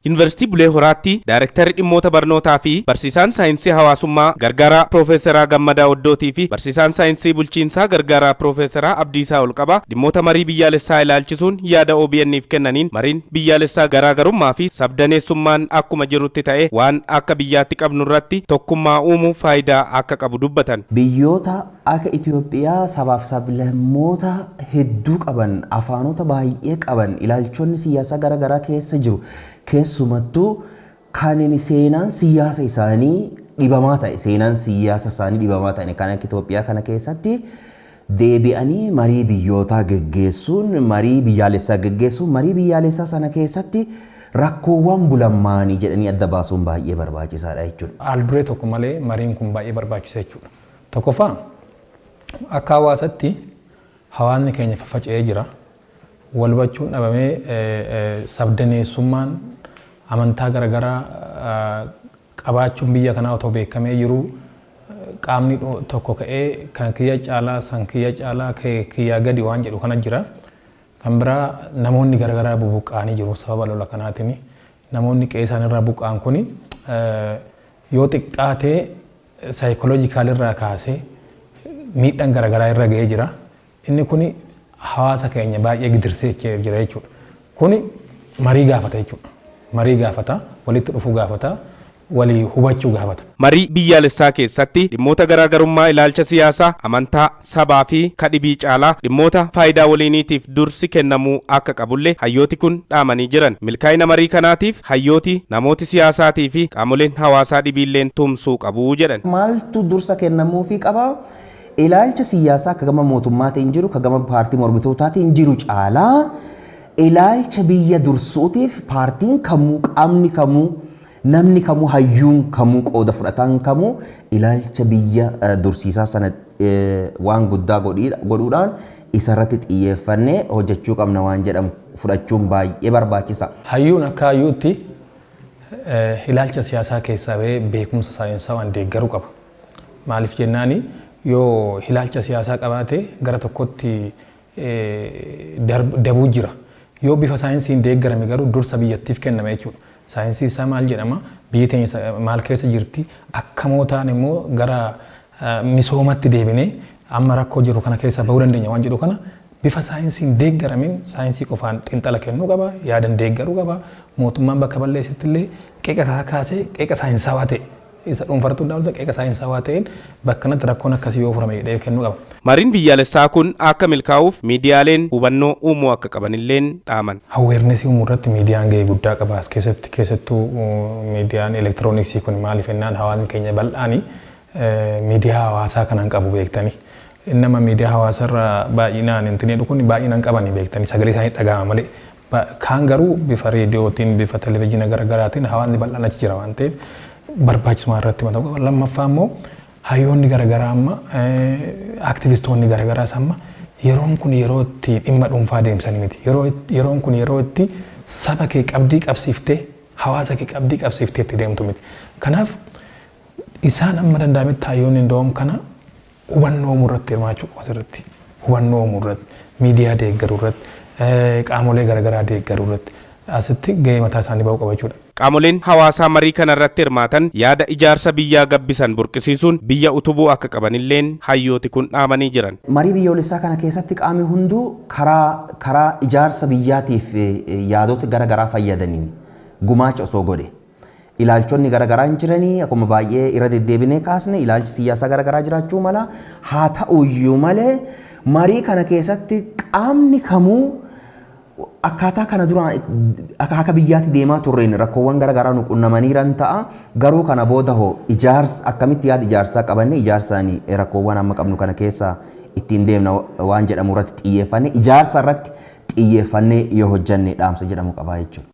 Yuunivarsiitii Bulee Horaatti Daayirektarri dhimmoota barnootaa fi barsiisaan saayinsii hawaasummaa gargaaraa Piroofeesaraa Gammadaa Oddootii fi barsiisaan saayinsii bulchiinsaa gargaaraa Piroofeesaraa Abdiisaa Olqabaa dhimmoota marii biyyaalessaa ilaalchisuun yaada OBN'if kennaniin, mariin biyyaalessaa garaagarummaa fi sabdaneessummaan akkuma jirutti ta'ee waan akka biyyaatti qabnurratti tokkummaa uumuuf faayidaa akka qabu dubbatan. Biyyoota akka Itoophiyaa sabaaf sablammoota hedduu qaban, afaanota baay'ee qaban, ilaalchonni siyaasaa garaagaraa keessa jiru, keessumattuu kan seenaan siyaasa isaanii dhibamaa ta'e, seenaan siyaasa isaanii dhibamaa ta'e kan akka Itoophiyaa kana keessatti deebi'anii marii biyyootaa geggeessuun, marii biyyaalessaa geggeessuun, marii biyyaalessaa sana keessatti rakkoowwan bulammaanii jedhanii adda baasuun baay'ee barbaachisaadha jechuudha. Haal duree tokko malee mariin kun baay'ee barbaachisa jechuudha. Tokkoffaa, akka hawaasatti hawaasni keenya faffaca'ee jira. Wal hubachuun dhabamee, sabdaneessummaan amantaa garaagaraa qabaachuun biyya kanaa otoo beekamee jiruu, qaamni tokko ka'ee kan kiyya caalaa, san kiyya caalaa, kiyyaa gadi waan jedhu kana jira. Kan biraa, namoonni garaagaraa bubuqqa'anii jiru sababa lola kanaatiin. Namoonni qe'ee isaaniirraa buqqa'an kuni yoo xiqqaatee psychological irraa kaasee miidhaan garaagaraa irra ga'ee jira. Inni kuni hawaasa keenya baay'ee gidirsee jira jechuudha. Kuni marii gaafata jechuudha. Marii gaafata, walitti dhufuu gaafata, walii hubachuu gaafata. Marii biyyaalessaa keessatti dhimmoota garaagarummaa ilaalcha siyaasaa, amantaa, sabaa fi kadhibii caalaa dhimmoota faayidaa waliiniitiif dursi kennamuu akka qabullee hayyooti kun dhaamanii jiran. Milkaa'ina marii kanaatiif hayyooti, namooti siyaasaatii fi qaamoleen hawaasaa dhibiilleen tumsuu qabu jedhan. Maaltu dursa kennamuufii qaba? Ilaalcha siyaasaa akka gama mootummaatiin jiru, akka gama paartii mormitootaatiin jiru caalaa, ilaalcha biyya dursuutiif paartiin kamuu, qaamni kamuu, namni kamuu, hayyuun kamuu, qooda fudhataan kamuu ilaalcha biyya dursiisaa sana waan guddaa godhuudhaan isarratti xiyyeeffannee hojjechuu qabna waan jedhamu fudhachuun baay'ee barbaachisa. Hayyuun akka hayyuutti ilaalcha siyaasaa keessaa bahee beekumsa saayinsawaan deeggaruu qaba. Maaliif jennaani, yoo ilaalcha siyaasaa qabaate gara tokkotti dabuu jira. Yoo bifa saayinsiin deeggarame garuu dursa biyyattiif kenname jechuudha. Saayinsii isaa maal jedhama? Biyyi teenya maal keessa jirti? Akkamoo ta'an immoo gara misoomatti deebinee amma rakkoo jiru kana keessaa bahuu dandeenya waan jedhu kana bifa saayinsiin deeggarameen saayinsii qofaan xiinxala kennuu qaba, yaadan deeggaruu qaba. Mootummaan bakka balleessetti illee qeeqa kaasee, qeeqa saayinsawaa ta'e, isa dhuunfartuu dabalata, qeeqa saayinsawaa ta'een bakka kanatti rakkoon akkasii yoo furame jedhee kennuu qaba. Mariin biyyaalessaa kun akka milkaa'uuf miidiyaaleen hubannoo uumuu akka qabanilleen dhaaman. Awareness uumuu irratti miidiyaan gahee guddaa qaba as keessatti, keessattuu miidiyaan elektirooniksii kun. Maaliif jennaan, hawaasni keenya bal'aanii miidiyaa hawaasaa kanaan qabu beektanii. Nama miidiyaa hawaasarra baay'inaan hin kun baay'inaan qabanii beektanii sagalee isaanii dhaga'ama malee. Kaan garuu bifa reediyootiin, bifa televezyiina garaagaraatiin hawaasni bal'aan achi jira waan ta'eef barbaachisummaa irratti mataa qaba. Lammaffaa immoo, hayyoonni garaagaraa amma, aktivistoonni garaagaraas amma yeroon kun yeroo itti dhimma dhuunfaa deemsanii miti. Yeroon kun yeroo itti saba kee qabdii qabsiiftee, hawaasa kee qabdii qabsiiftee itti deemtu miti. Kanaaf isaan amma danda'ametti hayyoonni ndoom kana hubannoo uumuu irratti hirmaachuu qabu asirratti. Hubannoo uumuu irratti, miidiyaa deeggaruu irratti, qaamolee garaagaraa deeggaruu irratti asitti gahee mataa isaanii bahuu qaba jechuudha. Qaamoleen hawaasaa marii kana irratti hirmaatan yaada ijaarsa biyyaa gabbisan burqisiisuun biyya utubuu akka qabanilleen hayyooti kun dhaamanii jiran. Marii biyyoolessaa kana keessatti qaamni hunduu karaa ijaarsa biyyaatiif yaadota garaagaraa fayyadaniin gumaacha osoo godhe. Ilaalchonni garaagaraa hin jiranii, akkuma baay'ee irra deddeebinee kaasne, ilaalchi siyaasaa garaagaraa jiraachuu mala. Haa ta'uyyuu malee, marii kana keessatti qaamni kamuu akkaataa kana dura akka biyyaatti deemaa turreen rakkoowwan garaagaraa nu qunnamaniiran ta'a. Garuu kana booda hoo ijaarsa akkamitti, yaada ijaarsaa qabanne, ijaarsaan rakkoowwan amma qabnu kana keessa ittiin deemna waan jedhamu irratti xiyyeeffanne, ijaarsa irratti xiyyeeffannee yoo hojjanne dhaamsa jedhamu qabaa jechuudha.